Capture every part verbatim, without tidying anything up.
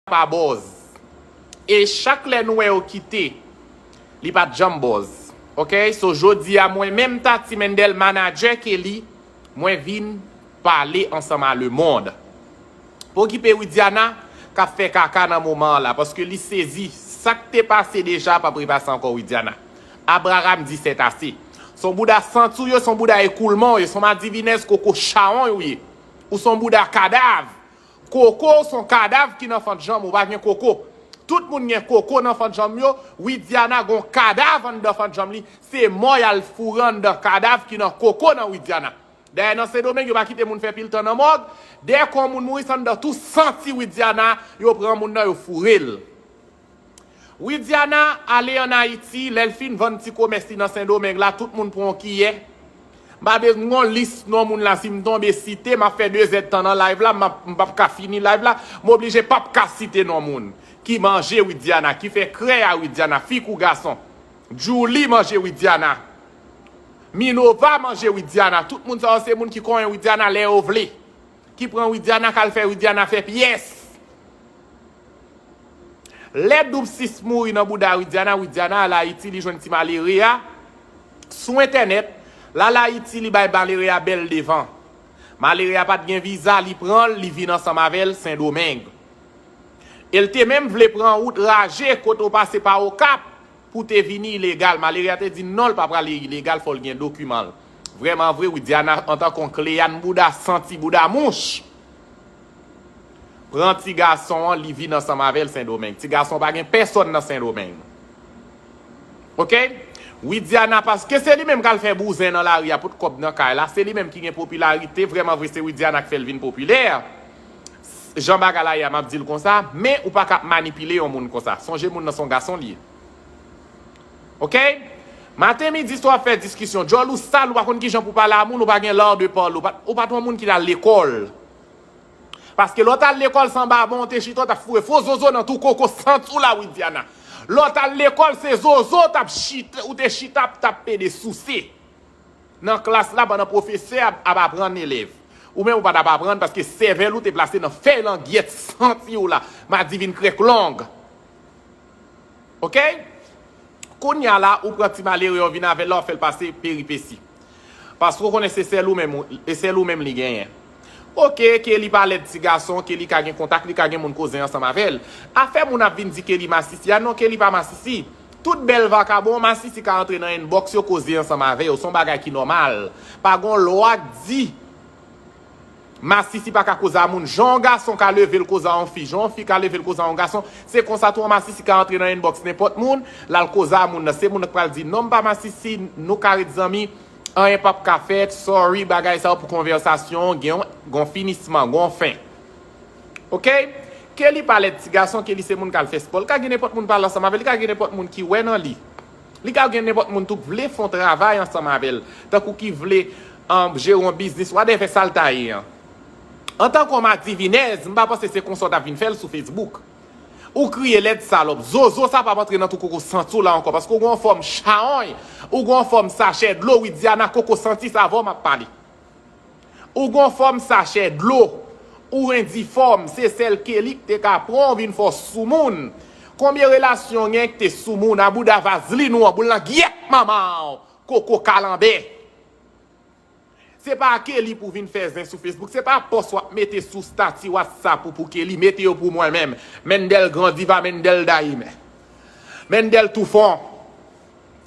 pa bòz. E chak lè nou wè yo kite, li pa t janm bòz. Oke? So, jodi a, mwen menm Tati Mendel, manadjè Kelly, mwen vin pale ansanm a lemonn. Pa okipe Widiana k ap fè kaka nan moman an la, paske li sezi. Sa k te pase deja p ap repase ankò, Widiana. Abraham di sètase. Se yon bouda santi w ye, se yon bouda ekoulman w ye, se yon madivinèz koko chawony ou ye. Ou se yon bouda kadav. Koko, se yon kadav ki nan fant janm, ou pa gen koko. Tout moun gen koko nan fant janm yo, Widiana gen yon kadav anndan fant janm li, se mò y al foure anndan kadav ki nan koko nan Widiana. Dayè nan Sendomeng, yo pa kite moun fè pil tan nan mòg, dèyè kò moun mouri, se anndan tou santi Widiana, yo pran moun nan, yo foure l. Widiana ale ann Ayiti, lè l fin vann ti komès li nan Sendomeng la, tout moun pran yon kiyè. M pa bezwen yon lis non moun la, si m tonbe site, m ap fè de zèdtan nan live la, m ap, m p ap ka fini live la, m oblije p ap ka site non moun ki manje Widiana, ki fè krèy a Widiana, fi kou gason. Julie manje Widiana. Minova manje Widiana. Tout moun sa yo se moun ki konyen Widiana lè yo vle. Ki pran Widiana, k al fè Widiana fè pyès. Lè Doub sis mouri nan bouda Widiana, Widiana al Ayiti, li jwenn ti malere a sou entènèt. L al Ayiti, li bay malere a bèl devan. Malere a pa t gen viza, li pran l, li vin ansanm avè l Sendomeng. E l te menm vle pran wout raje kote w pase pa Okap pou te vini ilegal. Malere a te di non, l pa prale ilegal, fò l gen dokiman l. Vrèman vre, Widiana, antanke yon kleyann bouda santi bouda mouch, pran ti gason an, li vin ansanm avè l Sendomeng. Ti gason pa gen pèsòn nan Sendomeng. Oke? Widiana, paske se li menm k al fè bouzen nan lari a pou t kòb nan kay la, se li menm ki gen popilarite, vrèman vre, se Widiana k fè l vin popilè. Jan bagay la ye a, m ap di l konsa, men ou pa ka ap manipile yon moun konsa. Sonje moun nan se yon gason li ye. Oke? Maten, midi, swa w ap fè diskisyon. Djòl ou sal, ou pa konn kijan pou pale a moun, ou pa gen l'art de parler, ou pa, ou pa t yon moun ki t al lekòl. Paske lè w t al lekòl san babon, w te chita, w t ap foure fo zozo nan tou koko santi w la, Widiana. Lè w t al lekòl, se zozo w t ap chita, ou te chita, t ap pede souse nan klas la pandan pwofesè ap, ap aprann elèv. Ou menm ou pa t ap aprann paske sèvèl ou te plase nan fèy langyèt santi w la, madivin krèk long. Oke? Kounye a la, ou pran ti malere, w vin avè l la, w fè l pase peripesi. Paske w konnen se sèl ou menm, ou- e sèl ou menm li genyen. Oke, Kelly pa lèd ti gason, Kelly ka gen kontak, li ka gen moun koze ansanm avè l. Afè moun ap vin di Kelly masisi a, non, Kelly pa masisi. Tout bèl vakabon, masisi ka antre nan inbox yo koze ansanm avè yo, se yon bagay ki nòmal. Pa gon lwa k di masisi pa ka koze a moun. Jan yon gason ka leve l koze a yon fi, jan yon fi ka leve l koze a yon gason, se konsa tou yon masisi ka antre nan inbox nenpòt moun, l al koze a moun nan. Se moun nan k pral di non, m pa masisi, nou ka ret zanmi, anyen p ap ka fèt, sorry, bagay sa yo pou konvèsasyon, gen yon, gen yon finisman, gen yon fen. Oke? Kelly pa lèd ti gason, Kelly se moun k al fè spò. Li ka gen nenpòt moun pale ansanm avè l, li ka gen nenpòt moun ki wè nan li. Li ka gen nenpòt moun tou k vle fè yon travay ansanm avè l, tankou ki vle, um, jere yon biznis, whatever sa l ta ye an. Antanke yon madivinèz, m pa panse se konsa w t ap vin fè l sou Facebook. Ou kriye lèd salòp. Zozo sa p ap antre nan tou koko santi w la ankò, paske w gen yon fòm chawony, ou gen yon fòm sachè dlo, Widiana koko santi, se avè w m ap pale. Ou gon fòm sachè dlo. Ou endifòm, se sèl Kelly k te ka pran w vin fè w soumoun. Konbyen relasyon w gen ki te soumoun a bouda vazlin ou an, boul nan gyèt manman w, koko kalanbè. Se pa Kelly pou vin fè zen sou Facebook, se pa pòs w ap mete sou stati WhatsApp ou pou Kelly, mete yo pou mwen menm. Mendel Gran Diva, Mendel Daim. Mendel Toufon.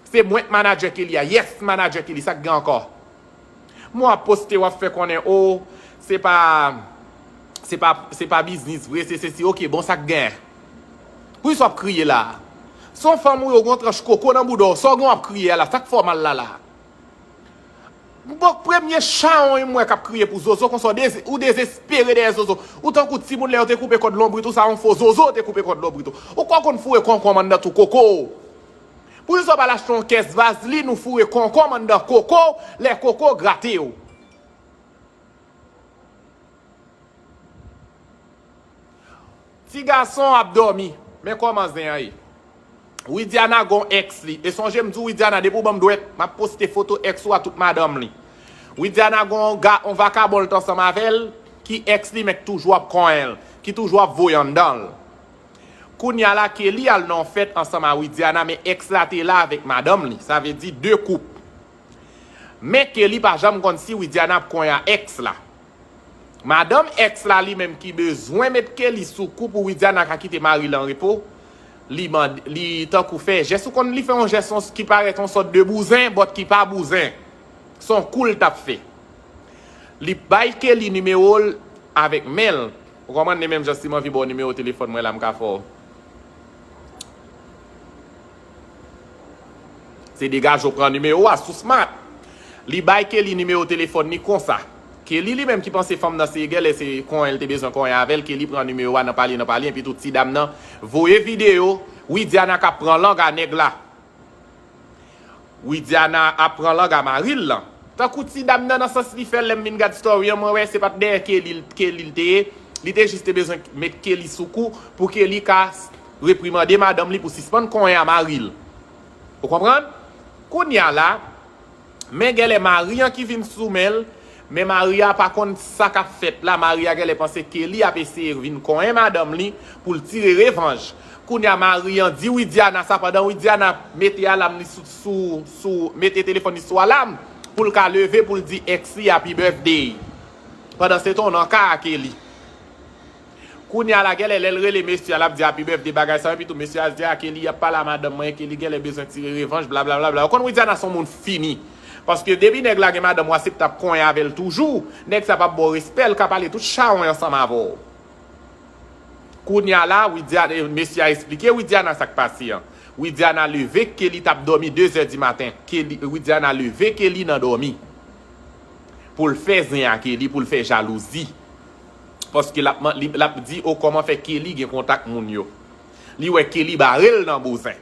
Se mwen k manadjè Kelly a. Yes, manadjè Kelly, sa k gen ankò? Mwen w ap poste, w ap fè konnen, o, se pa, se pa, se pa biznis vre, se sesi. Oke, bon, sa k gen? Poukisa w ap kriye la? Se yon fanm ou ye, w gen yon tranch koko nan bouda w, sa w gen w ap kriye a la, sa k fè w mal la la? Bon, premye chawony m wè k ap kriye pou Zozo konsa, w dezi-, ou dezespere dèyè Zozo. Ou tankou timoun lè yo te koupe kòd lonbrit ou, sa yon fo Zozo te koupe kòd lonbrit ou. Ou kwè w konn foure konkonm anndan tou koko w? Poukisa w pa al achte yon kès vazlin ou foure konkonm anndan koko w lè koko grate w? Ti gason ap dòmi. Men kòman zen an ye. Widiana gon èks li. E sonje m di w, Widiana, depi w ban m dwèt, m ap poste foto èks ou a tout madanm li. Widiana gon ga, on vakabon l t ansanm avè l, ki èks li, men k toujou ap konyen l, ki toujou ap voye anndan l. Kounye a la, Kelly al nan yon fèt ansanm a Widiana, men èks la te la avèk madanm li. Sa vle di de koup. Men Kelly pa janm konn si Widiana ap konyen a èks la. Madanm èks la li menm ki bezwen met Kelly sou kou pou Widiana ka kite mari l an repo, li mande, li tankou fè jès, ou konn li fè yon jès ki parèt yon sòt de bouzen, but ki pa bouzen. Se yon kou l t ap fè. Li bay Kelly nimewo l avèk men l. Ou konprann, li menm jan si m anvi ba w nimewo telefòn mwen la, m ka fè w. Se degaje w pran nimewo a sou Smart. Li bay Kelly nimewo telefòn li konsa. Kelly li menm ki panse fanm nan se genlè se konyen l te bezwen konyen avè l, Kelly pran nimewo a nan pale, nan pale, epi tou ti dam nan voye videyo Widiana k ap pran lang a nèg la. Widiana ap pran lang a mari l lan. Tankou ti dam nan, nan sans li fè, lè m vin gad story an, mwen wè se pa t dèyè Kelly, Kelly l te ye. Li te jis te bezwen met Kelly sou kou pou Kelly ka reprimande madanm li pou sispann konyen a mari l. Ou konprann? Kounye a la, men genlè mari an ki vin sou men l, men mari a pa konn sa k ap fèt la, mari a genlè panse Kelly ap eseye vin konyen madanm li pou l tire revanj. Kounye a mari an di Widiana sa, pandan Widiana mete alam li sou, sou, sou, mete telefòn li sou alam pou l ka leve pou l di èks li happy birthday. Pandan se tan w nan ka a Kelly. Kounye a la, genlè lè l rele mesye a, l ap di happy birthday bagay sa, epi tou mesye a di a Kelly ap pale a madanm mwen, Kelly genlè bezwen tire revanj, blablabla. Ou konn Widiana se yon moun fini. Paske depi nèg la gen madanm, w aksepte ap konyen avè l toujou, nèg sa p ap ba w respè, l ka pale tout chawony ansanm avè w. Kounye a la, Widiana, mesye a esplike Widiana sa k pase an. Widiana leve, Kelly t ap dòmi de zè di maten. Kelly, Widiana leve Kelly nan dòmi. Pou l fè zen a Kelly, pou l fè jalouzi. Paske l ap, li, l ap di, o, kòman fè Kelly gen kontak moun yo. Li wè Kelly bare l nan bouzen.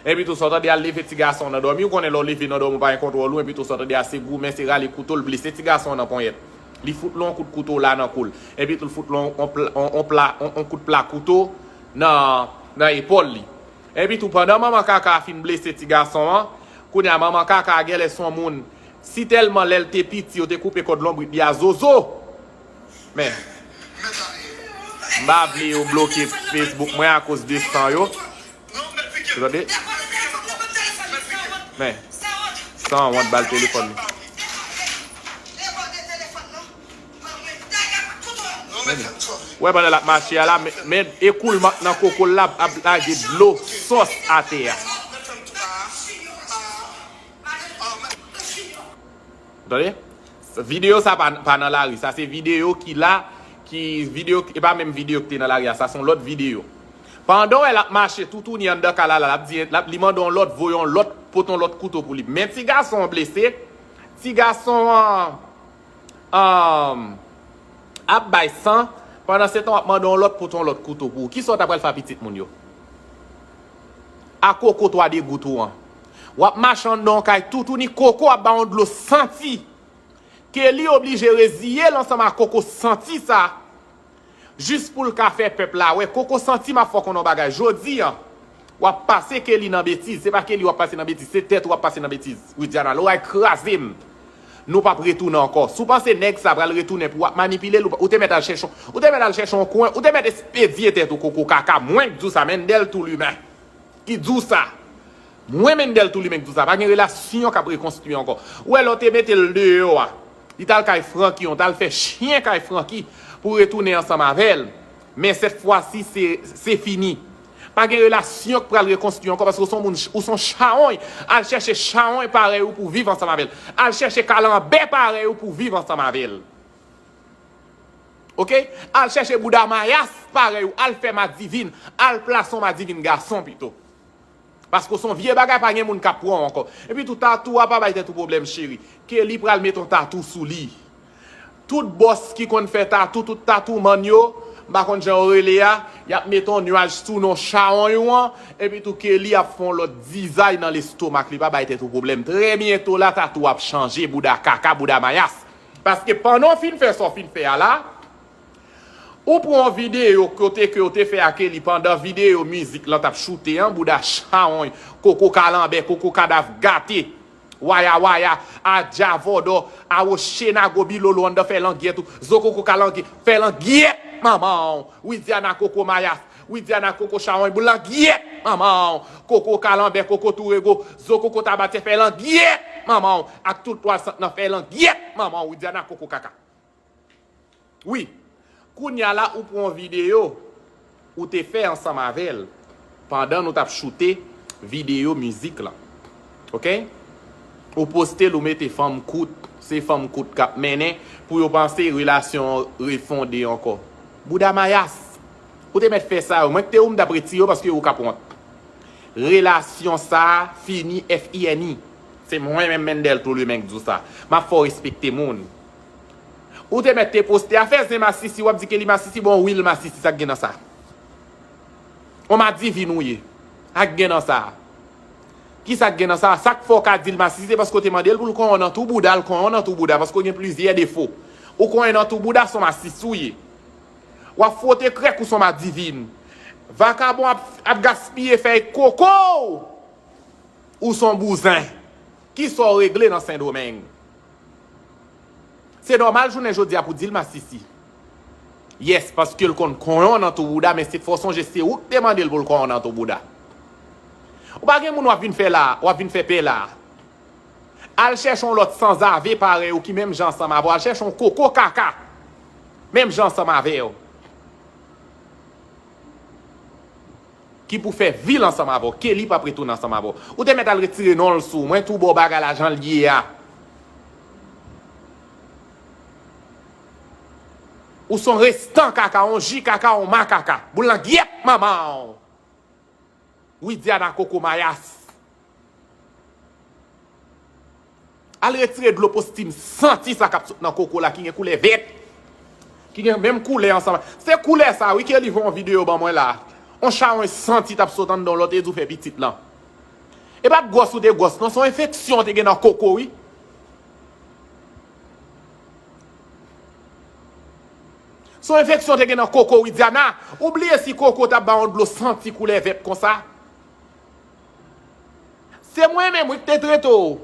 Epi tou sa w tande al leve ti gason nan dòmi, ou konnen lè w leve nan dòmi ou pa gen kontwòl ou, epi tou sa w tande a se goumen, se rale kouto, l blese ti gason nan ponyèt. Li fout l yon kout kouto la nan kou l. Epi tou l fout l yon, yon pla, yon, yon pla, yon, yon kout pla kouto nan, nan epòl li. Epi tou pandan manman kaka a fin blese ti gason an, kounye a manman kaka a genlè se yon moun, si tèlman lè l te piti yo te koupe kòd lonbrit li a zozo. Men, m pa vle yo bloke Facebook mwen akoz de san yo. Ou tande? Men, san wont ba l telefòn li. Men, ou wè pandan l ap mache a la, men, men ekoulman nan koko l la ap lage dlo sòs atè a. Tande? Videyo sa pa, pa nan lari. Sa se videyo ki la, ki videyo, e pa menm videyo ki te nan lari a. Sa se yon lòt videyo. Pandan w wè l ap mache toutouni anndan kay la, la, l ap di, l ap, li mande yon lòt, voye yon lòt, pote yon lòt kouto pou li. Men ti gason an blese. Ti gason an, an, ap bay san. Pandan se tan, w ap mande yon lòt, pote yon lòt kouto pou ou. Kisa w ta pral fè a pitit moun yo? A koko twa degout ou an. W ap mache anndan yon kay toutouni, koko ap ba w yon dlo santi. Kelly oblije reziye l ansanm a koko santi sa. Jis pou l ka fè pèp la wè. Koko santi, m ap fè w konnen yon bagay. Jodi an, w ap pase Kelly nan betiz. Se pa Kelly w ap pase nan betiz, se tèt ou w ap pase nan betiz. Widiana, lè w al kraze m. Nou p ap retounen ankò. Si w panse nèg sa pral retounen pou w ap manipile l, ou te mèt al chèche, ou te mèt al chèche yon kwen, ou te mèt espedye tèt ou koko kaka. Mwen k di w sa, Mendel Toulimen ki di w sa. Mwen Mendel Toulimen k di w sa. Pa gen relasyon k ap rekonstwi ankò. Ou wè lè w te mete l deyò a, li t al kay Francky, yon t al fè chen kay Francky pou retounen ansanm avè l. Men sèt fwa si se, se fini. Pa gen relasyon k pral rekonstwi ankò paske w se yon moun, ou se yon chawony. Al chèche chawony parèy ou pou viv ansanm avè l. Al chèche kalanbè parèy ou pou viv ansanm avè l. Oke? Al chèche bouda mayas parèy ou. Al fè madivin. Al plase yon madivin gason pito. Paske w se yon vye bagay, pa gen moun k ap pran w ankò. Epi tou, tatou a pa bay tèt ou pwoblèm, cheri. Kelly pral met yon tatou sou li. Tout bòs ki konn fè tatou, tout tattoo man yo, m pa konn jan yo rele a, y ap met yon nwaj sou non chawony ou an, epi tou Kelly ap fè yon lòt dizay nan lestomak li, pa bay tèt ou pwoblèm. Trè byento la, tatou ap chanje, bouda kaka, bouda mayas. Paske pandan w fin fè sa w fin fè a la, ou pran yon videyo kote ke yo te fè a Kelly pandan videyo mizik lan t ap choute an, bouda chawony, koko kalanbè, koko kadav gate. Waya waya, a dja vòdò, a wo chena go bilolo anndan fè langyèt ou, zo koko kalangyèt, fè langyèt manman w, Widiana koko mayas, Widiana koko chawony boul langyèt manman w. Koko kalanbè, koko tourego, zo koko tabatyè fè langyèt manman w. Ak tout twal sant nan fè langyèt manman w. Widiana koko kaka. Wi. Kounye a la ou pran yon videyo ou te fè ansanm avè l pandan nou t ap choute videyo mizik lan. Oke? Ou poste l, ou mete fanm kout, se fanm kout k ap mennen pou yo panse relasyon an refonde ankò. Bouda mayas. Ou te mèt fè sa yo. Mwen ki te ou m t ap retire yo paske ou k ap wont. Relasyon sa a fini F I N I. Se mwen menm Mendel Tolemain k di w sa. M ap fè w respekte moun. Ou te mèt te poste afè zen masisi, w ap di ke li masisi, bon, wi, l masisi, sa k gen nan sa? On madivin ou ye. Sa k gen nan sa? Kisa k gen nan sa? Sa k fè w ka di l masisi, se paske w te mande l pou l konyen w nan tou bouda, l konyen w nan tou bouda, paske w gen plizyè defo. Ou konyen nan tou bouda, se on masisi ou ye. W ap fwote krèk ou se on madivin. Vakabon ap, ap gaspiye fèy koko w. Ou se on bouzen. Kisa w regle nan Sendomeng? Se nòmal jounen jodi a pou di l masisi. Yes, paske l konn konyen w nan tou bouda, men se fò w sonje se ou k te mande l pou l konyen w nan tou bouda. Ou pa gen moun w ap vin fè la, w ap vin fè pè la. Al chèche yon lòt sanzave parèy ou ki menm jan ansanm avè w. Al chèche yon koko kaka menm jan ansanm avè w. Ki pou fè vi l ansanm avè w. Kelly p ap retounen ansanm avè w. Ou te mèt al retire non l sou mwen tou ba w bagay la jan l ye a. Ou se on restan kaka, on ji kaka, on ma kaka. Boul langyèt manman w. Widiana koko mayas. Al retire dlo postim santi sa k ap sot nan koko la ki gen koulè vèt. Ki gen menm koulè ansanm. Se koulè sa wi Kelly voye yon videyo ban mwen la. On chawony santi t ap sot anndan w lè w te di w fè pitit lan. E pa gwòs ou te gwòs non, se yon enfeksyon w te gen nan koko wi. Se yon enfeksyon w te gen nan koko Widiana. Ou bliye si koko t ap ba w yon dlo santi koulè vèt konsa? Se mwen menm wi k te trete w.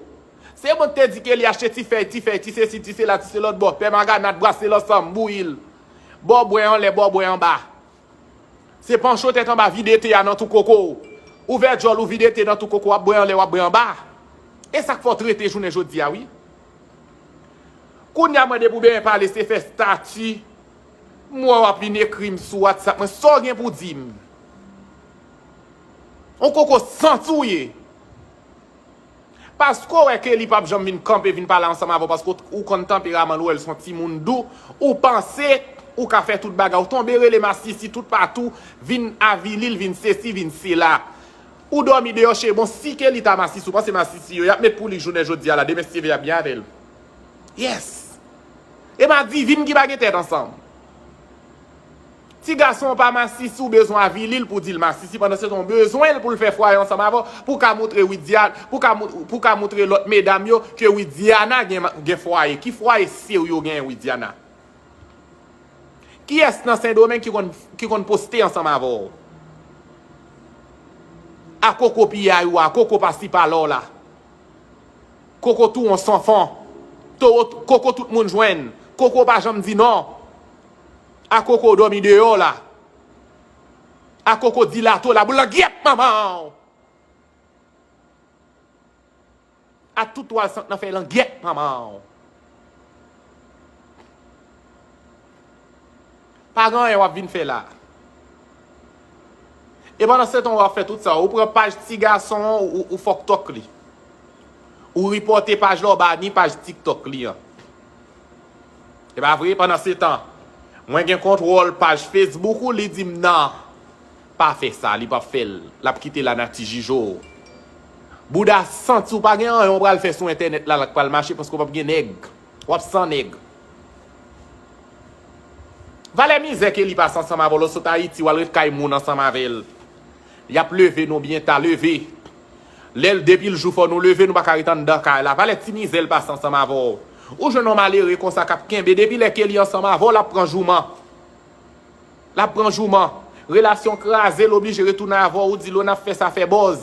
Se mwen k te di ke li achte ti fèy, ti fèy, ti sesi, ti sela, ti se lòt bò. Pè maganat, brase l ansanm, bouyi l. Bò bwè anlè, bò bwè anba. Se pancho tèt anba, vide te a nan tou koko w. Ouvè djòl ou, vide te nan tou koko w, w ap bwè anlè, w ap bwè anba. E sa k fè w trete jounen jodi a wi. Kounye a mwen depi w benyen pale se fè stati. M wè w ap vin ekri m sou WhatsApp mwen. Sa w gen pou di m? On koko santi w ye. Paske w wè Kelly p ap janm vin kanpe vin pale ansanm avè w paske w konn tanperaman l, ou wè l se yon timoun dou. Ou panse ou ka fè tout bagay. Ou tonbe rele masisi toupatou, vin avili l, vin sesi, vin sela. Ou dòmi deyò cheri. Bon, si Kelly ta masisi, ou panse masisi yo, y ap met pou li jounen jodi a la, demen si Dye vle y ap byen avè l. Yes. E madivin ki pa gen tèt ansanm. Ti gason w pa masisi, ou bezwen avili l pou di l masisi, pandan se tan w bezwen l pou l fè fwaye ansanm avè w, pou w ka moutre Widiana, pou w ka mou-, pou w ka moutre lòt medam yo ke Widiana gen, gen fwaye. Ki fwaye serye w genyen Widiana? Kiyès nan Sendomeng ki konn, ki konn poste ansanm avè w? A koko piyay ou a, koko pasi pala w la. Koko tou on sanfon. Towo, koko tout moun jwenn. Koko pa janm di non. A koko dòmi deyò la. A koko dilato la. Boul langyèt manman w. A tout twal sant nan fè langyèt manman w. Pa gen anyen w ap vin fè la. E pandan se tan w ap fè tout sa, ou pran paj ti gason an, ou, ou, ou fòk tòk li. Ou ripòte paj la, ou bani paj TikTok li an. E pa vre, pandan se tan, mwen gen kontwòl paj Facebook ou, li di m nan. Pa fè sa, li p ap fè l. L ap kite lanati jije w. Bouda santi w pa gen anyen w pral fè sou entènèt la k pral mache paske w p ap gen nèg. W ap san nèg. Valè mizè Kelly pase ansanm avè w, lè w sot Ayiti, w al ret kay moun ansanm avè l. Y ap leve nou byen ta, leve. Lè l depi l jou fò nou leve, nou pa ka ret anndan kay la. Valè ti mizè l pase ansanm avè w. Ou jwenn yon malere konsa k ap kenbe, depi lè Kelly ansanm avè w, l ap pran jouman. L ap pran jouman. Relasyon kraze, l oblije retounen avè w, ou di l w n ap fè sa fè buzz.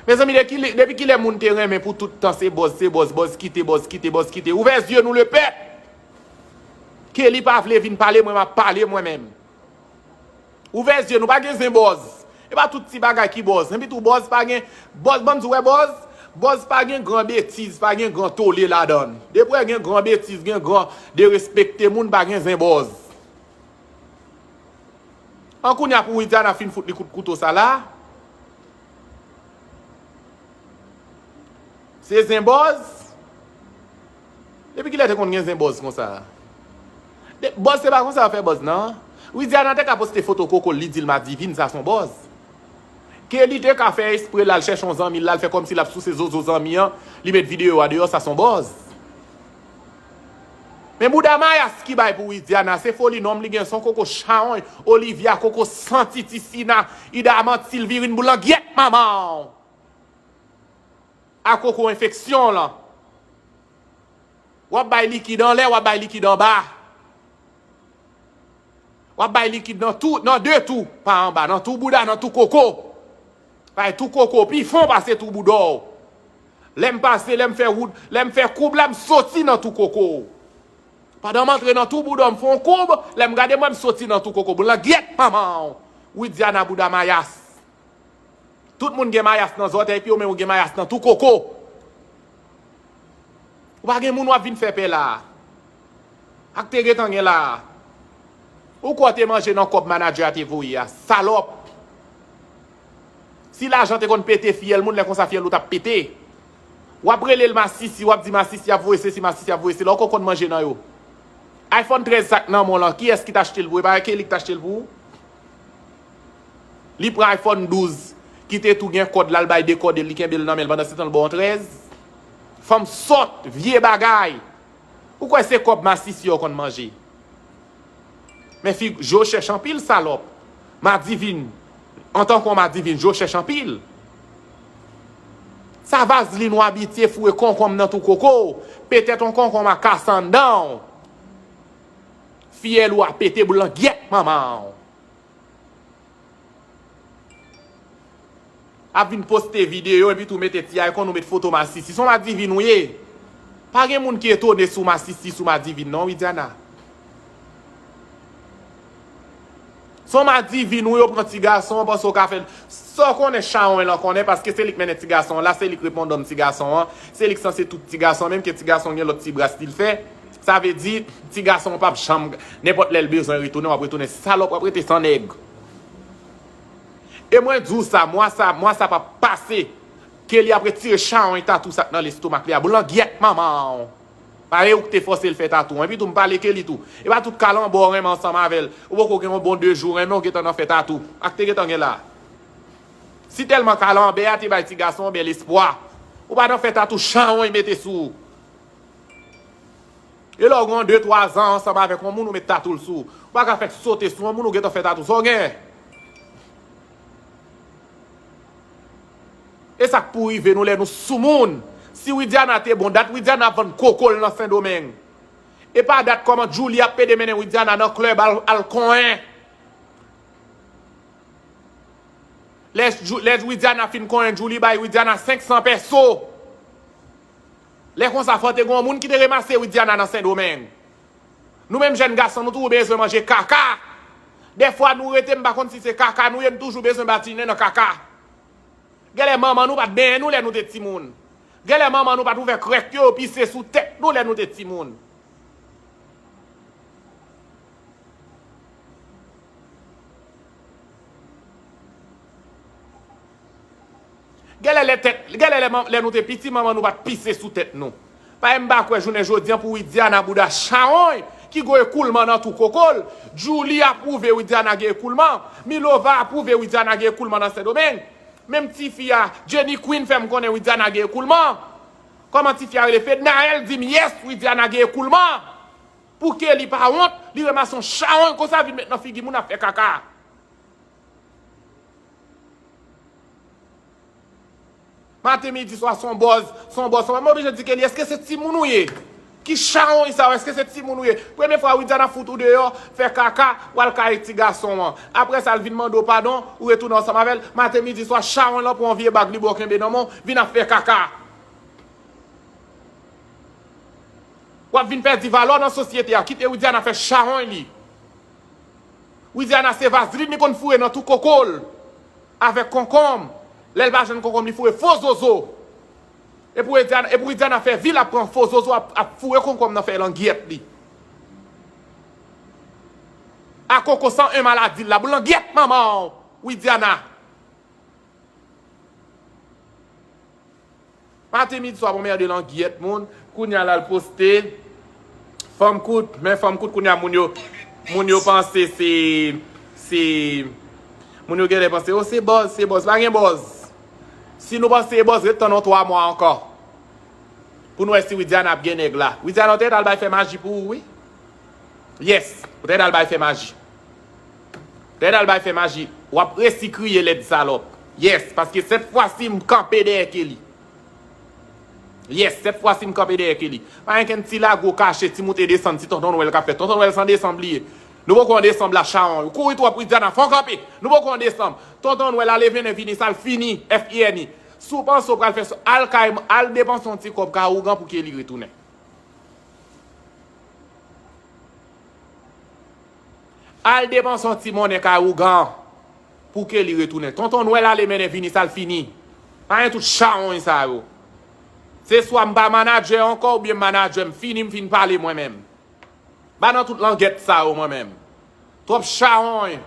Mezanmi, de ki lè, depi kilè moun te renmen pou tout tan se buzz, se buzz, buzz kite, buzz kite, buzz kite. Ouvè zye nou lepèp! Kelly pa vle vin pale, mwen m ap pale mwen menm. Ouvè zye nou, pa gen zen bòz. E pa tout ti bagay ki bòz. Enpi tou bòz pa gen, bòz, banm di w wè bòz, bòz pa gen gran betiz, pa gen gran tole ladan l. Depi w wè gen gran betiz, gen gran derespekte moun, pa gen zen bòz. An kounye a pou Widiana fin fout li kout kouto sa la. Se zen bòz? Depi kilè te konn gen zen bòz konsa? De- Bòz se pa konsa yo fè bòz nan. Widiana te ka poste foto koko l, li di l Madivin, sa se yon bòz. Kelly te ka fè espre l al chèche yon zanmi l, l al fè kòmsi l ap souse zozo zanmi an, li met videyo a deyò, sa se yon bòz. Men bouda mayas ki bay pou Widiana, se foli nonm li gen, se yon koko chawony, Olivia koko santi, Tisina, Ida manti, Silvirine boulangyèt manman w. A koko enfeksyon w lan. W ap bay likid anlè, w ap bay likid anba. W ap bay likid nan tou, nan de tou, pa anba, nan tou bouda, nan tou koko. Bay tou koko pi fon pase tou bouda w. Lè m pase, lè m fè wout, lè m fè koub la, m soti nan tou koko. Pandan m antre nan tou bouda w, m fè yon koub, lè m gade m wè m soti nan tou koko. Boulangyèt manman w. Widiana bouda mayas. Tout moun gen mayas nan zòtèy pye w, men ou gen mayas nan tou koko. Ou pa gen moun w ap vin fè pè la a. Ak te gentan gen la a. Ou kwè w te manje nan kòb manadjè a te voye a, salòp. Si lajan te konn pete fyèl moun, lè konsa fyèl ou t ap pete. W ap rele l masisi, w ap di masisi ap voye sesi, masisi ap voye sela, ou konn manje nan yo. iPhone trèz sa k nan men w lan, kiyès ki t achte l pou ou? E pa Kelly ki t achte l pou ou? Li pran iPhone douz, ki te tou gen kòd la, l bay dekòde l, li kenbe l nan men l, pandan se tan l ba w trèz. Fanm sòt, vye bagay. Ou kwè se kòb masisi yo konn manje? Men fi, je w chèch anpil, salòp. Madivin, antanke yon madivin, je w chèch anpil. Sa vazlin ou abitye foure konkonm nan tou koko w. Petèt yon konkonm a kase anndan w. Fyèl ou a pete boulangyèt manman w. Ap vin poste videyo epi tou mete ti aykon ou met foto masisi. Se yon madivin ou ye. Pa gen moun ki etone sou masisi, sou madivin non, Widiana. Se yon madivin ou ye, w pran ti gason an, panse w ka fè l. Sa w konnen chawony lan konnen, paske se li k mennen ti gason an la, se li k repondan ti gason an, se li k sanse tout ti gason an, menm ke ti gason an gen lòt ti bras li l fè. Sa vle di, ti gason an p ap janm, nenpòt lè l bezwen retounen, w ap retounen salòp, w ap rete san nèg. E mwen di w sa, mwa sa, mwa sa p ap pase. Kelly ap retire chawony tatou sa k nan lestomak li a. Boulangyèt manman w. Pa e ou k te fòse l fè tatou an. Epi tou, m pale Kelly tou. E pa tout kalanbè w renmen ansanm avè l. Ou poko gen yon bon de jou renmen, ou gentan nan fè tatou. Ak te gentan gen la. Si tèlman kalanbè a te bay ti gason an bèl espwa. Ou pa nan fè tatou chawony mete sou ou. E lè w gen yon de twa zan ansanm avèk yon moun, ou met tatou l sou ou. Ou pa ka fèk sote sou yon moun, ou gentan fè tatou. Sa w gen? E sa k pou rive nou lè nou soumoun. Si Widiana te bon, dat Widiana ap vann koko l nan Sendomeng. E pa dat kòman Djouly ap pede mennen Widiana nan klèb al, al konyen. Lè, Djou- lè Widiana fin konyen Djouly, bay Widiana senk san pèso. Lè konsa, fò te gen yon moun ki te remase Widiana nan Sendomeng. Nou menm jèn gason, nou toujou bezwen manje kaka. Dèfwa nou rete, m pa konn si se kaka nou ye, nou toujou bezwen batinen nan kaka. Genlè manman nou pa t benyen nou lè nou te timoun. Genlè manman nou pa t ouvè krèk yo, yo pise sou tèt nou lè nou te timoun. Genlè lè tèt, genlè lè, lè nou te piti, manman nou pa t pise sou tèt nou. Paske m pa kwè jounen jodi an pou Widiana bouda chawony ki gen ekoulman nan tou koko l. Djouly apwouve Widiana gen ekoulman. Milova apwouve Widiana gen ekoulman nan Sendomeng. Menm tifi a, Jenny Queen fè m konnen Widiana gen ekoulman. Kòman tifi a rele? Fednaelle di m yes, Widiana gen ekoulman. Pou Kelly pa wont, li ranmase yon chawony konsa vin met nan figi moun ap fè kaka. Maten, midi, swa, se yon bòz, se yon bòz, se yon bòz. M oblije di Kelly, èske se timoun ou ye? Ki chawony sa yo? Èske se timoun ou ye? Premye fwa Widiana fout ou deyò, fè kaka, w al kay ti gason an. Apre sa, l vin mande w padon, ou retounen ansanm avè l. Maten, midi, swa, chawony lan pran yon vye bag li ba w kenbe nan men w, vin ap fè kaka. W ap vin pèdi valè w nan sosyete a. Kite Widiana fè chawony li. Widiana se vazlin li konn foure nan tou koko l. Avèk konkonm. Lè l pa jwenn konkonm, li foure fo zozo. E pou Widiana, e pou Widiana fè vi l ap pran fo zozo, ap, ap foure konkonm nan fè langyèt li. A koko san en maladi l la, pou langyèt manman w, Widiana. Maten, midi, swa, bon mède langyèt moun. Kounye a l al poste. Fanm kout, men fanm kout kounye a moun yo, moun yo panse se, se, moun yo genlè panse, o se buzz, se buzz. Pa gen buzz. Si nou panse se buzz, ret tann yon twa mwa ankò. Pou nou wè si Widiana ap gen nèg la. Widiana, ou te al bay fè maji pou ou, wi. Yes, ou te al bay fè maji. Ou te al bay fè maji. W ap resi kriye lèd salòp. Yes, paske sèt fwa si m kanpe dèyè Kelly. Yes, sèt fwa si m kanpe dèyè Kelly. Pa gen kenn ti lago kache, ti moute desann, ti tonton Nwèl k ap fèt. Tonton Nwèl san desanm li ye. Nou poko an desanm la, chawony. Ou kouri twòp, Widiana, fò w kanpe. Nou poko an desanm. Tonton Nwèl ale vini, vini, sa l fini, F I N I. Si w panse w pral fè sa, al kay, al depanse yon ti kòb kay ougan pou Kelly retounen. Al depanse yon ti monnen kay ougan pou Kelly retounen. Tonton Nwèl ale mennen vini, sa l fini. Pa gen tout chawony sa yo. Se swa m pa manadjè ankò oubyen m manadjè, m fini, m fin pale mwen menm. Pa nan tout langyèt sa yo mwen menm. Twòp chawony.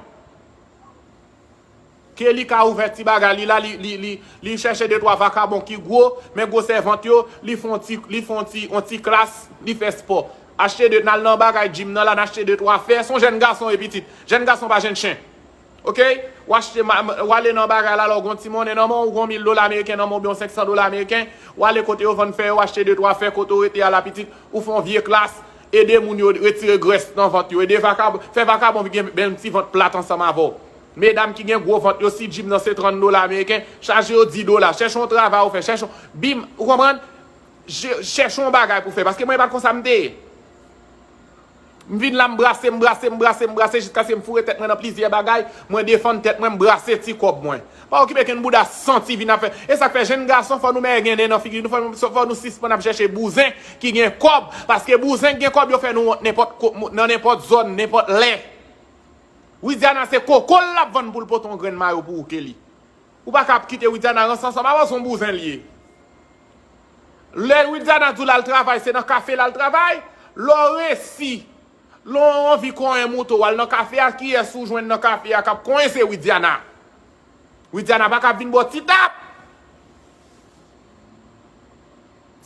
Kelly ka ouvè ti bagay li la, li, li, li, li chèche de twa vakabon ki gwo, men gwosè vant yo, li fè on ti, li fè on ti, on ti klas, li fè spò. Achte de, n al nan bagay gym nan la, n achte de twa fè. Se on jèn gason e pitit. Jèn gason pa jèn chen. Oke? W achte, ma- ma- w ale nan bagay la, lè w gon ti monnen nan men w, w gon mil dola ameriken nan men w, oubyen yon senk san dola ameriken, w ale kote yo vann fè yo, w achte de twa fè, kote w rete a la pitit, ou fè on vye klas, ede moun yo retire grès nan vant yo, ede vakabon, fè vakabon gen bèl ti vant plat ansanm avè w. Medam ki gen gwo vant yo, si gym nan se trant dola ameriken, chaje yo dis dola, chèche yon travay ou fè, chèche yon, bim, ou konprann? Je- Chèche yon bagay pou fè, paske mwen pa t konsa m te ye. M vin la, m brase, m brase, m brase, m brase, jiskaske m foure tèt mwen nan plizyè bagay, mwen defann tèt mwen, m brase ti kòb mwen. Pa okipe kenn bouda santi vin ap fè. E sa k fè jèn gason, fò nou mèye gen nen nan figi nou, fò nou, fò nou sispann ap chèche bouzen ki gen kòb, paske bouzen ki gen kòb yo fè nou wont nenpòt ko- nan nenpòt zòn, nenpòt lè. Widiana se koko l ap vann pou l pote yon grenn mayo pou ou, Kelly. Ou pa ka ap kite Widiana ranse ansanm avè w, se yon bouzen li ye. Lè Widiana di w l al travay, se nan kafe l al travay. Lè w resi, lè w anvi konyen mouton, w al nan kafe a, kiyès ou jwenn nan kafe a k ap konyen? Se Widiana. Widiana pa ka ap vin ba w ti tap.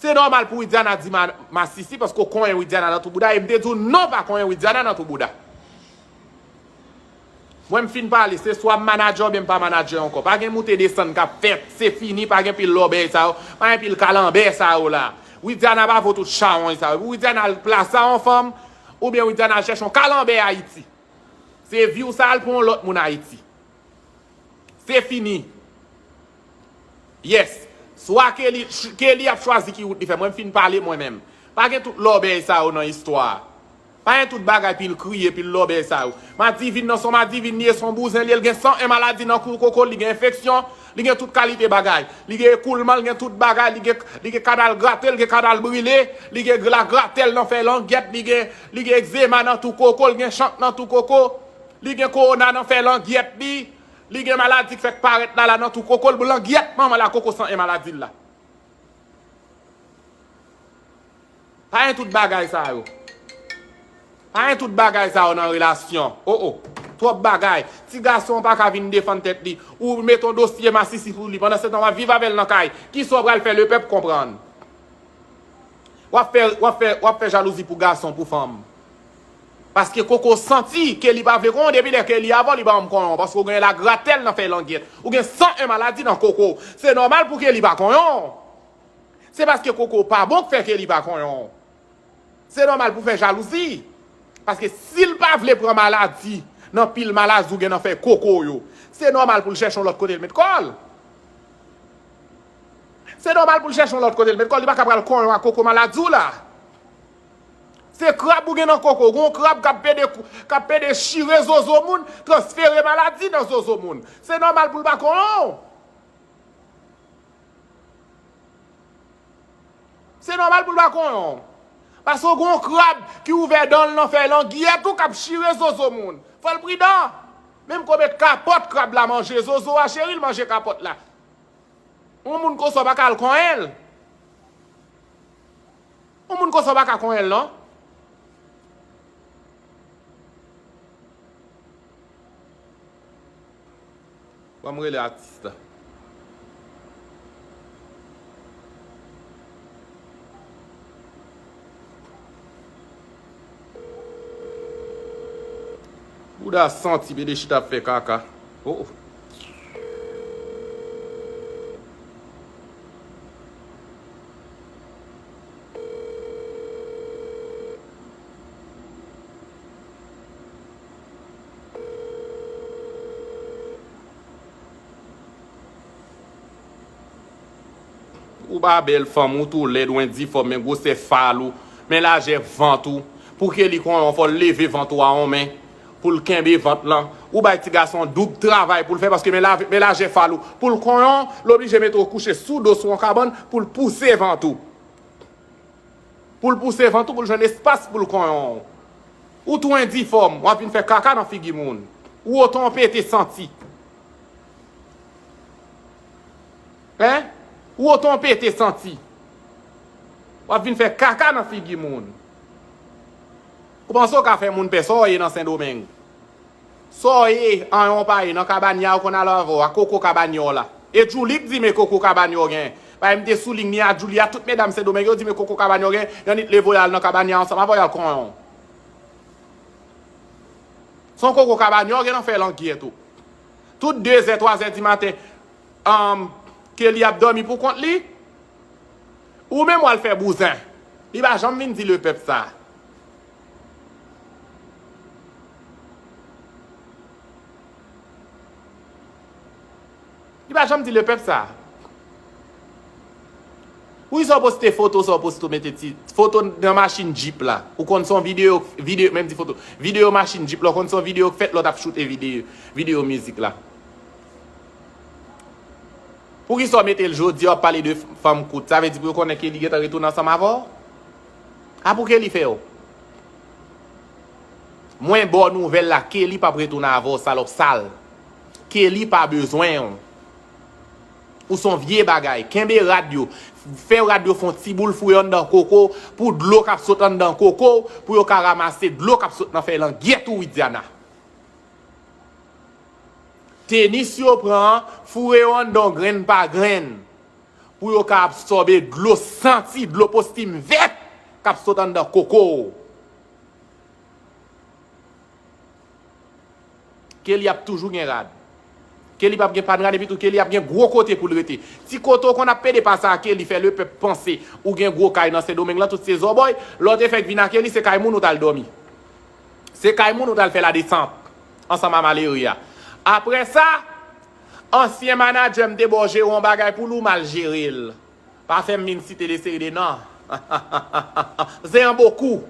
Se nòmal pou Widiana di ma- masisi, paske w konyen Widiana nan tou bouda, e m te di w non, pa konyen Widiana nan tou bouda. Mwen m fin pale, se swa m manadjè oubyen m pa manadjè ankò. Pa gen moute desann k ap fèt, se fini, pa gen pil lòbèy sa yo, pa gen pil kalanbè sa yo la. Widiana pa vo tout chawony sa yo. Widiana al plase a yon fanm, oubyen Widiana al chèche yon kalanbè Ayiti. Se vi w sa, al pran yon lòt moun Ayiti. Se fini. Yes. Swa Kelly, ch- Kelly ap chwazi ki wout li fè. Mwen m fin pale mwen menm. Pa gen tout lòbèy sa yo nan istwa a. Pa gen tout bagay pil kriye, pil lòbèy sa yo. Madivin nan se yon madivin li ye, se yon bouzen li ye, li gen san en maladi nan kou koko l, li gen enfeksyon, li gen tout kalite bagay. Li gen ekoulman, li gen tout bagay, li gen, li gen kanal grate, li gen kanal brile, li gen la gratèl nan fè langyèt, li gen, li gen egzema nan tou koko, li gen chank nan tou koko. Li gen kowona nan fè langyèt li. Li gen maladi k fèk parèt la, la nan tou koko l, langyèt manman la koko san en maladi l la. Pa gen tout bagay sa yo. Pa gen tout bagay sa yo nan relasyon. O, o. Twòp bagay. Ti gason pa ka vin defann tèt li. Ou mete yon dosye masisi sou li. Pandan se tan w ap viv avè l nan kay. Kisa w pral fè lepèp konprann? W ap fè, w ap fè, w ap fè jalouzi pou gason, pou fanm. Paske koko santi ke li pa vle konyen w, depi lè ke li avè w, li pa janm konyen w, paske w gen lagratèl nan fèy langyèt. Ou gen san en maladi nan koko w. Se nòmal pou ke li pa konyen w. Se paske koko w pa bon k fè ke li pa konyen w. Se nòmal pou fè jalouzi. Paske si l pa vle pran maladi nan pil maladi w gen nan fèy koko w yo, se nòmal pou l chèche yon lòt kote l met kò l. Se nòmal pou l chèche yon lòt kote l met kò l, li pa ka pral konyen w ak koko maladi w la. Se krab ou gen nan koko, gon krab k ap pede, k ap pede chire zozo moun, transfere maladi nan zozo moun. Se nòmal pou l pa konyen w. Se nòmal pou l pa konyen w. Paske w gon krab ki ouvè dan l nan fèy langyèt ou k ap chire zozo moun. Fò l pridan. Menm konbyen kapòt krab la manje, zozo a, cheri, l manje kapòt la. Yon moun konsa w pa ka al konyen l. Yon moun konsa w pa ka konyen l, non. Ban m rele atis la. Bouda santi, pede chita ap fè kaka. Oh. Ou pa bèl fanm, ou tou lèd, ou endifòm, men gwosè fal ou, men lajè vant ou. Pou Kelly konyen w, fò l leve vant ou a yon men, pou l kenbe vant lan. Ou bay ti gason doub travay pou l fè, paske men la, men lajè fal ou. Pou l konyen w, l oblije mete w kouche sou do sou yon kabann pou l pouse vant ou. Pou l pouse vant ou, pou l jwenn espas pou l konyen w. Ou tou endifòm, w ap vin fè kaka nan figi moun. Ou otan w pete santi. Hein? Ou otan w pete santi. W ap vin fè kaka nan figi moun. Ou panse w ka fè moun pè sa w ye nan Sendomeng? Sa w ye, anyen w pa ye, nan kabanya yo konn al avè w a, koko kabanya w la. E Djouly k di men koko kabanya w gen. Paske m te sou liy ni a Djouly a, tout medam Sendomeng yo di men koko kabanya w gen, y annik leve w y al nan kabanya ansanm avè w y al konyen w. Se yon koko kabanya w gen nan fè langyèt ou. Tout dezè, twazè di maten, um, Kelly ap dòmi pou kont li. Ou menm w al fè bouzen. Li pa janm vin di lepèp sa. Li pa janm di lepèp sa. Wi, sa w poste foto, sa w poste w mete ti foto nan machin Jeep la. Ou konn se yon videyo, videyo, menm di foto. Videyo machin Jeep la, ou konn se yon videyo k fèt lè w t ap choute videyo, videyo mizik la. Poukisa w mete l jodi a, w ap pale de fanm kout? Sa vle di pou yo konnen Kelly gentan retounen ansanm avè w? A pou Kelly fè w? Mwen ba w nouvèl la, Kelly p ap retounen avè w, salòp sal. Kelly pa bezwen w. Ou se yon vye bagay. Kenbe rad yo. Fè rad yo fè yon ti boul, foure anndan koko, pou dlo k ap sot anndan koko, pou yo ka ranmase dlo k ap sot nan fèy langyèt ou, Widiana. Tenis yo pran an, foure yo anndan grenn pa grenn, pou yo ka absòbe dlo santi, dlo postim vèt k ap sot anndan koko w. Kelly ap toujou gen rad. Kelly p ap gen pa n rad, epi tou Kelly ap gen gwo kote pou l rete. Ti kote w konn ap pede pase a, Kelly fè lepèp panse ou gen gwo kay nan Sendomeng lan, tout se zòbòy. Lè w te fèk vin a Kelly, se kay moun ou t al dòmi. Se kay moun ou t al fè ladesant ansanm a malere a. Apre sa, ansyen manadjè m te ba w jere yon bagay pou l, ou mal jere l. Pa fè m vin site le seri de non. Zen an bokou.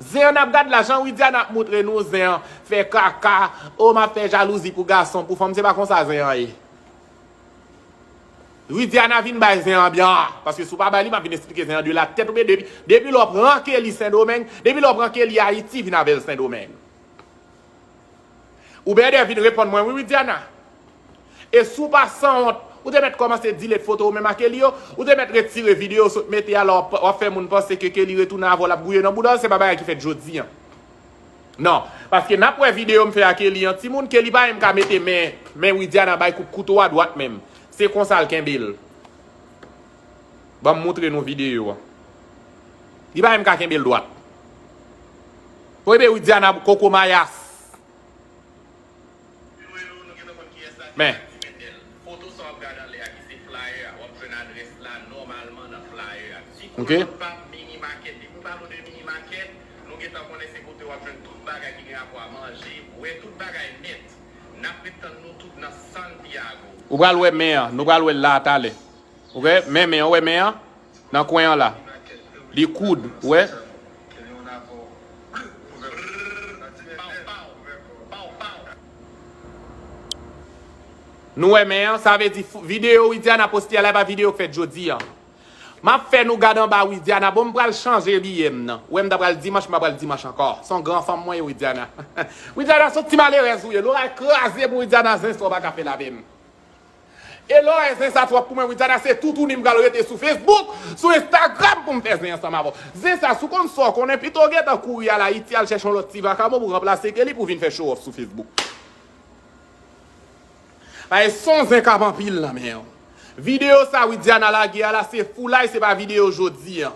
Zen an n ap gad la, jan Widiana ap moutre nou zen an fè kaka. O, m ap fè jalouzi pou gason, pou fanm, se pa konsa zen an ye. Widiana vin bay zen an byen, paske si w pa bay li, m ap vin esplike zen an de latèt ou byen depi, depi lè w pran Kelly Sendomeng, depi lè w pran Kelly Ayiti, vin avè l Sendomeng. Ou bèdè vin reponn mwen, wi, Widiana. E si w pa sanwont, ou te mèt kòmanse delete foto ou menm a Kelly yo, ou te mèt retire videyo w sot mete a la, w ap, w ap fè moun panse ke Kelly retounen avè w, l ap gouye nan bouda w, se pa bagay ki fèt jodi a. Non, paske n ap wè videyo m fè a Kelly an, timoun, Kelly pa menm ka mete men, men Widiana bay kout kouto a dwat menm. Se konsa l kenbe l. Ban m moutre nou videyo a. Li pa menm ka kenbe l dwat. Pwebe Widiana koko mayas. Men. Ok. Ou pral wè men an. Nou pral wè l la talè. Ou wè men, men an, ou wè men an? Nan kwen an la. Li koud, ou wè? Nou wè men an, sa vle di f-, videyo Widiana poste a la, e pa videyo k fèt jodi a. M ap fè nou gad anba Widiana. Bon, m pral chanje biyè m nan. Ou wè m ta pral dimanch, m pa pral dimanch ankò. Se yon gran fanm mwen ye, Widiana. Widiana, se yon ti malerèz ou ye. Loray kraze pou Widiana, zen sa w pa ka fè l avè m. E loray zen sa twòp pou mwen, Widiana, se toutouni m pral rete sou Facebook, sou Instagram pou m fè zen ansanm avè w. Zen sa, si w konn sa w konnen, pito w gentan kouri al Ayiti, al chèche yon lòt ti vakabon pou ranplase Kelly pou vin fè show off sou Facebook. Paske se yon zen k ap anpil nan men w. Videyo sa Widiana lage a la, se foulay, se pa videyo jodi a.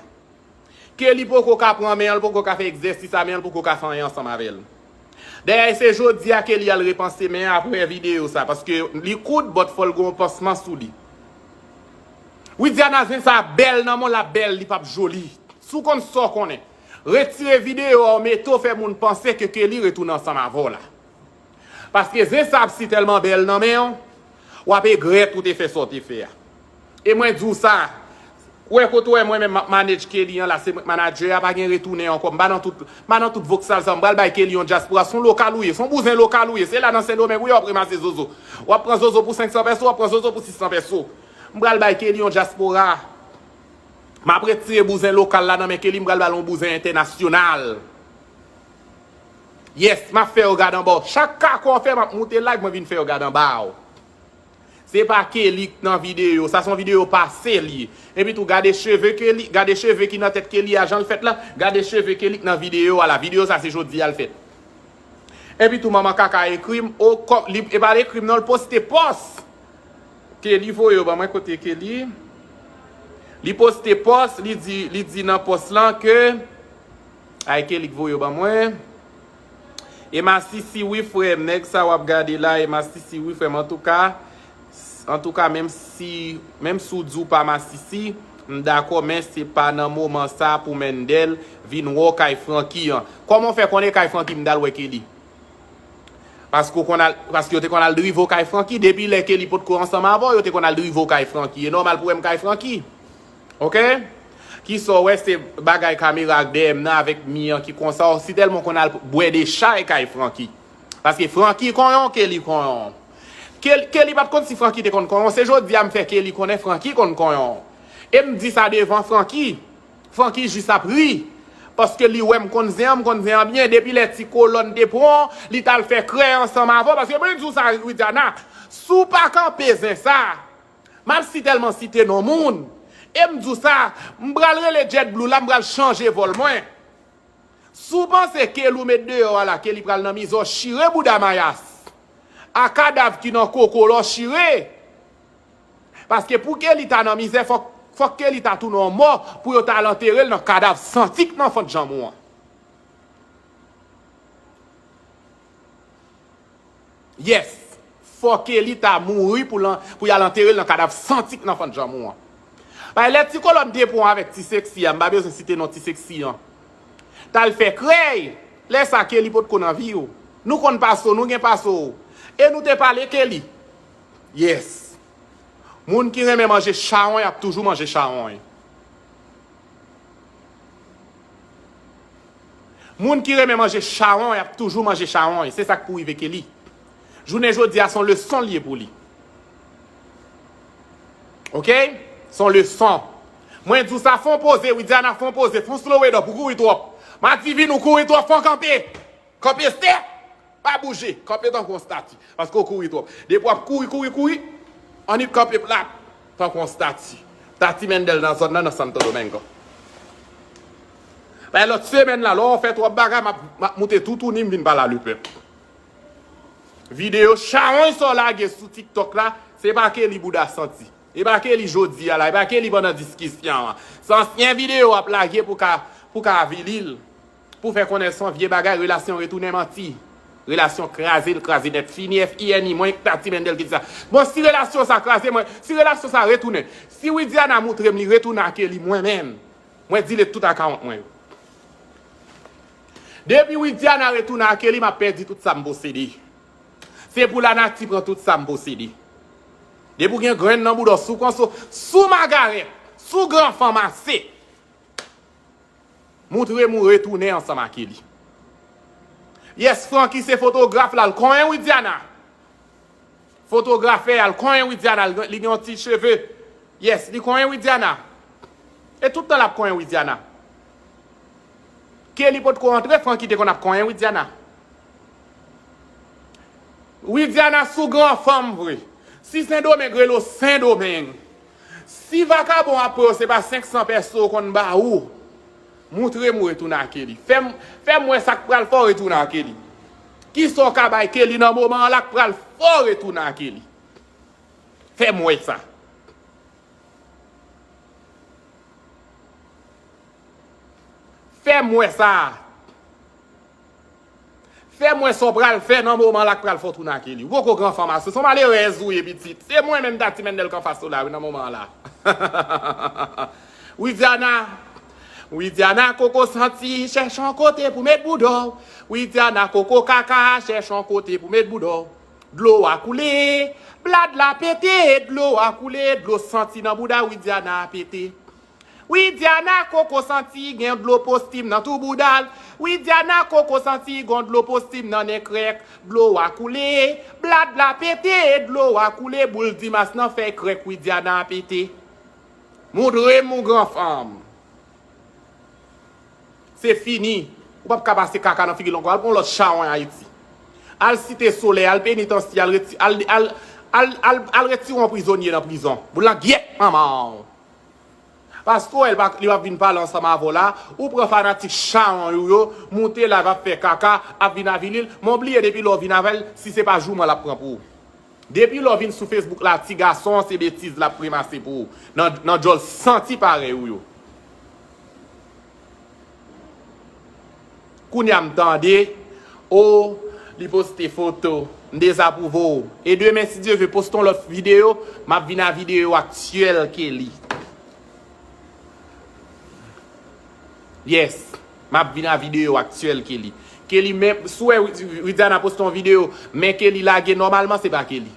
Kelly poko ka pran men an, l poko ka fè egzèsis a men an, l poko ka fè anyen ansanm avè l. Dayè, se jodi a Kelly al repanse men an apre videyo sa, paske li koud, but fò l gen yon pansman sou li. Widiana, zen sa bèl nan men w, l ap bèl, li p ap joli. Si w konn sa w konnen, retire videyo a, w mete w fè moun panse ke Kelly retounen ansanm avè w la. Paske zen sa ap si tèlman bèl nan men w, w ap egrèt ou te fè sa w te fè a. E mwen di w sa, ou wè kote w wè mwen menm m ap manage Kelly an la, se mwen k manadjè a, pa gen retounen ankò. M pa nan tout, m pa nan tout voksal sa, m pral bay Kelly yon dyaspora, se yon lokal ou ye, se yon bouzen lokal ou ye, se la nan Sendomeng ou ye, w ap ranmase zozo. W ap pran zozo pou senk san pèso, w ap pran zozo pou sis san pèso. M pral bay Kelly yon dyaspora. M ap retire bouzen lokal la nan men Kelly, m pral ba l yon bouzen entènasyonal. Yes, m ap fè yo gad anba w. Chak kako w fè, m ap moute live, mwen vin fè yo gad anba w. Se pa Kelly k nan videyo, sa se yon videyo pase li ye. Epi tou, gade cheve Kelly, gade cheve ki nan tèt Kelly a, jan l fèt la, gade cheve Kelly k nan videyo a la. Videyo sa se jodi a l fèt. Epi tou, manman kaka ekri m, o, kò, li, e pa l ekri m non, l poste pòs. Kelly voye yo ban mwen, kote Kelly? Li poste pòs, li di, li di nan pòs lan ke, ay, Kelly k voye yo ban mwen. E masisi wi frè m, nèg sa w ap gade la, e masisi wi frè m, antouka, antouka, menm si, menm si w di w pa masisi, m dakò, men se pa nan moman sa pou Mendel vin wè w kay Francky an. Kòman w fè konnen kay Francky m t al wè Kelly? Paske w konn al, paske yo te konn al drive w kay Francky. Depi lè Kelly potko ansanm avè w, yo te konn al drive w kay Francky. E nòmal pou wè m kay Francky. Oke? Kisa w wè se bagay kamera ak dèyè m nan avèk mi an ki konsa, w sitèlman konn al bwè de chay kay Francky. Paske Francky konyon, Kelly konyon. Kel-, Kelly pa t konn si Francky te konn konyon. Se jodi a m fè Kelly konnen Francky konn konyon. E m di sa devan Francky. Francky jis ap ri. Paske li wè m konn zen an, m konn zen an byen. Depi lè ti kolòn te pran w, li t al fè krèy ansanm avè w. Paske mwen di w sa, Widiana, si w pa kanpe zen sa, m ap si tèlman site non moun. E m di w sa, m pral rele Jet Blue la, m pral chanje vòl mwen. Si w panse Kelly w met deyò a la, Kelly pral nan mizè w, chire bouda mayas. A kadav ki nan koko la w chire. Paske pou Kelly ta nan mizè, fòk, fòk Kelly ta tounen yon mò pou yo ta al antere l nan kadav santi k nan fant janm ou an. Yes. Fòk Kelly ta mouri pou lan-, pou y al antere l nan kadav santi k nan fant janm ou an. Bay lè ti kolòn te pran avèk ti seksi a, m pa bezwen site non ti seksi an. T al fè krèy. Lè sa Kelly potko nan vi w. Nou konn paso, nou gen paso. E nou te pale Kelly. Yes. Moun ki renmen manje chawony ap toujou manje chawony. Moun ki renmen manje chawony ap toujou manje chawony. Se sa k pou rive Kelly. Jounen jodi a, se yon leson l ye pou li. Oke? Se yon leson. Mwen di w sa, fè yon poze, Widiana, fè yon poze, fè yon slow it up, ou kouri twòp. Madivin, ou kouri twòp, fè yon kanpe. Kanpe stè! Pa bouje, kanpe tankou yon stati. Paske w kouri twòp. Depi w ap kouri, kouri, kouri, annik kanpe plat, tankou yon stati. Tati Mendel nan zòn nan, nan Santo Domingo. Bay lòt semèn la, lè w fè twòp bagay, m ap, m ap moute toutouni, m vin pale a lepèp. Videyo chawony sa w lage sou TikTok la, se pa Kelly bouda santi. E pa Kelly jodi a la, e pa Kelly pandan diskisyon an. Se ansyen videyo w ap lage pou ka, pou ka avili l. Pou fè konnen se yon vye bagay, relasyon retounen manti. Relasyon kraze, l kraze nèt, fini, F I N I, mwen, Tati Mendel ki di sa. Bon, si relasyon sa kraze, mwen, si relasyon sa retounen, si Widiana moutre m li retounen ak Kelly, mwen menm, mwen delete tout akawont mwen yo. Depi Widiana retounen ak Kelly, m ap pèdi tout sa m posede. Se pou lanati pran tout sa m posede. Depi w gen grenn nan bouda w, si w pran sou, si w magarèt, si w gran fanm ase, moutre m ou retounen ansanm ak Kelly. Yes, Francky se fotograf la, l konyen Widiana. Fotografè a, l konyen Widiana, li gen yon ti cheve. Yes, li konyen Widiana. E tout tan l ap konyen Widiana. Kelly potko antre, Francky te konn ap konyen Widiana. Widiana sou gran fanm vre. Si Sendomeng rele w Sendomeng. Si vakabon ap pran w, se pa senk san pèso w konn ba ou. Moutre m ou retounen a Kelly. Fè m, fè m wè sa k pral fè w retounen a Kelly. Kisa w ka bay Kelly nan moman an la k pral fè w retounen a Kelly? Fè m wè sa. Fè m wè sa. Fè m wè sa w pral fè nan moman la k pral fè w tounen a Kelly. Ou poko gran fanm ase. Se yon malerèz ou ye, pitit. Se mwen menm Tati Mendel k anfas ou la, wi, nan moman an la. Widiana, Widiana koko santi, chèche yon kote pou met bouda w. Widiana koko kaka, chèche yon kote pou met bouda w. Dlo a koule, blad la pete, dlo a koule, dlo santi nan bouda Widiana a pete. Widiana koko santi gen dlo postim nan tou bouda l. Widiana koko santi gon dlo postim nan nen krèk. Dlo a koule, blad la pete, dlo a koule, boul dimas nan fè krèk Widiana a pete. Moutre m ou gran fanm. Se fini. Ou p ap ka pase kaka nan figi l ankò. Al pran lòt chawony Ayiti. Al Site Solèy, al Penitansi, al reti-, al, al, al, al, al retire yon prizonye nan prizon. Boulangyèt manman w. Paske w wè l pa, li p ap vin pale ansanm avè w la, ou pran fanatik chawony ou yo, moute live ap fè kaka, ap vin avili l, men w bliye depi lè w vin avè l, si se pa jouman l ap pran pou ou. Depi lè w vin sou Facebook la, ti gason an se betiz l ap remase pou ou. Nan, nan djòl santi parèy ou yo. Kounye a m tande, o, li poste foto. M dezapwouve w. E demen, si Dye vle, poste yon lòt videyo, m ap vin a videyo aktyèl Kelly. Yes. M ap vin a videyo aktyèl Kelly. Kelly, men, si w wè Wi-, Widiana poste yon videyo, men Kelly lage nòmalman, se pa Kelly.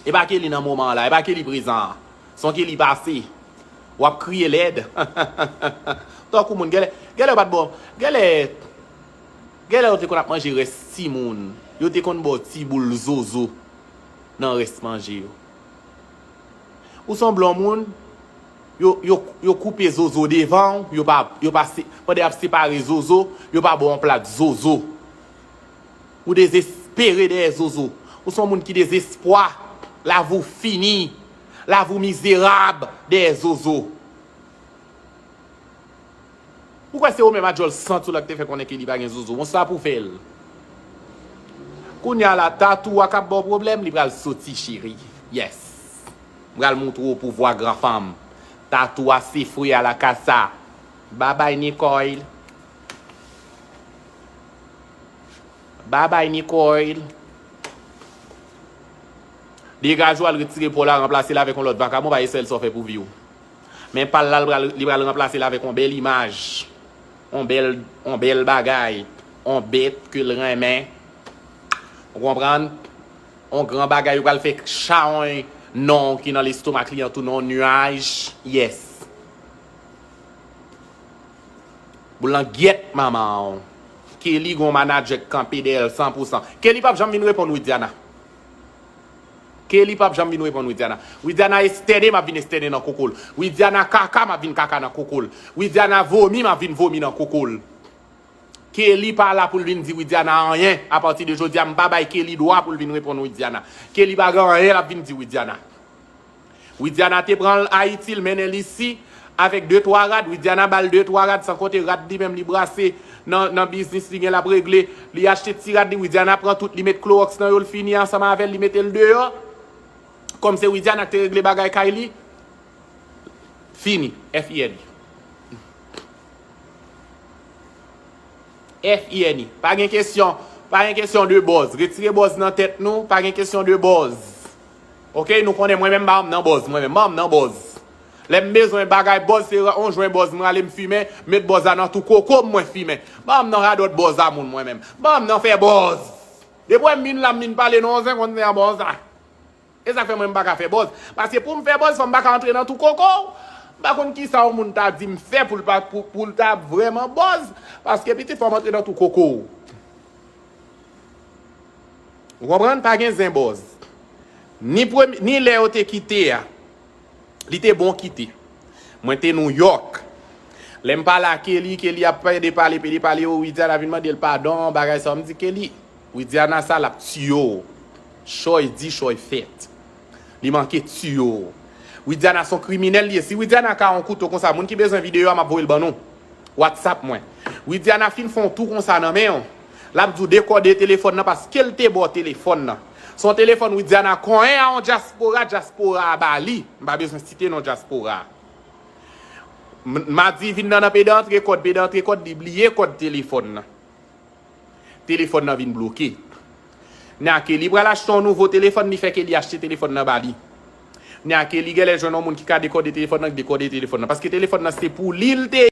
E pa Kelly nan moman an la, e pa Kelly prezan an. Se yon Kelly pase. W ap kriye lèd. Tankou moun, genlè, genlè yo pa t bon. Genlè, genlè yo te konn ap manje rès timoun. Yo te konn ba w ti boul zozo nan rès manje yo. Ou se yon blon moun, yo, yo, yo koupe zozo devan w, yo pa, yo pa se-, pandan y ap separe zozo, yo pa ba w yon plat zozo. Ou dezespere dèyè zozo. Ou se yon moun ki dezespwa. Lavi w fini. Lavi w mizerab dèyè zozo. Ou kwè se ou menm a djòl santi w la ki te fè konnen ke li pa gen zozo? Bon, sa pou fè l. Kounye a la, tatou a k ap ba w pwoblèm, li pral soti, cheri. Yes. M pral moutre w pouvwa gran fanm. Tatou a se fre a la kasa. Babay, Nicole. Babay, Nicole. Degaje w al retire po w la, ranplase l avèk yon lòt vakabon, pa esèl sa w fè pou vi w. Men pa l la, li pral, li pral ranplase l avèk yon bèl imaj, yon bèl, yon bèl bagay, yon bèt ke l renmen. Ou konprann? Yon gran bagay, ou pral fè chawony non ki nan lestomak li an tounen yon niyaj. Yes. Boulangyèt manman w. Kelly gon manadjè k kanpe dèyè l san pou san. Kelly p ap janm vin reponn Widiana. Kelly p ap janm vin reponn Widiana. Widiana estène, m ap vin estène nan koko l. Widiana kaka, m ap vin kaka nan koko l. Widiana vomi, m ap vin vomi nan koko l. Kelly pa la pou l vin di Widiana anyen. Apati de jodi a, m pa bay Kelly dwa pou l vin reponn Widiana. Kelly pa gen anyen l ap vin di Widiana. Widiana te pran l Ayiti, l mennen l isi avèk de twa rad. Widiana ba l de twa rad, san konte rad li menm li brase nan, nan biznis li gen l ap regle. Li achte ti rad li, Widiana pran tout, li met klowòks nan yo, l fini ansanm avè l, li mete l deyò. Kòm se Widiana ki te regle bagay kay li, fini. F I N I. F I N I. Pa gen kesyon, pa gen kesyon de buzz. Retire buzz nan tèt nou, pa gen kesyon de buzz. Oke, nou konnen mwen menm m pa rann nan buzz, mwen menm m pa rann nan buzz. Lè m bezwen bagay buzz, se yon jwen buzz, mwen ale m fimen, met buzz la nan tou koko m, mwen fimen. M pa rann nan radòt buzz a moun mwen menm. M pa rann nan fè buzz. Depi w wè m vin la, m vin pale nan yon zen konn zen a buzz la. E sa k fè mwen m pa ka fè buzz. Paske pou m fè buzz, fò m pa ka antre nan tou koko w. M pa konn kisa yon moun ta di m fè pou l pa, pou, pou l ta vrèman buzz. Paske pitit fò m antre nan tou koko w. Ou konprann? Pa gen zen buzz. Ni premye, ni lè yo te kite a, li te bon kite. Mwen te Nouyòk. Lè m pale a Kelly, Kelly ap pede pale, pede pale, o Widiana vin mande l padon, bagay sa, m di Kelly, Widiana sa l ap tiye w. Choy di, choy fèt. Li manke tiye w. Widiana se yon kriminèl li ye. Si Widiana ka yon kouto konsa, moun ki bezwen videyo a, m ap voye l ban nou. WhatsApp mwen. Widiana fin fè yon tou konsa nan men w. L ap di w dekòde telefòn nan paske l te ba w telefòn nan. Se yon telefòn Widiana konyen a yon dyaspora, dyaspora a ba li. M pa bezwen site non dyaspora a. M- Madivin nan nan pede antre kòd, pede antre kòd, li bliye kòd telefòn nan. Telefòn nan vin bloke. Nya Kelly pral achte yon nouvo telefòn, li fè Kelly achte telefòn nan ba li. Nya Kelly genlè jwenn yon moun ki ka dekòde telefòn nan, dekòde telefòn nan. Paske telefòn nan se pou li l te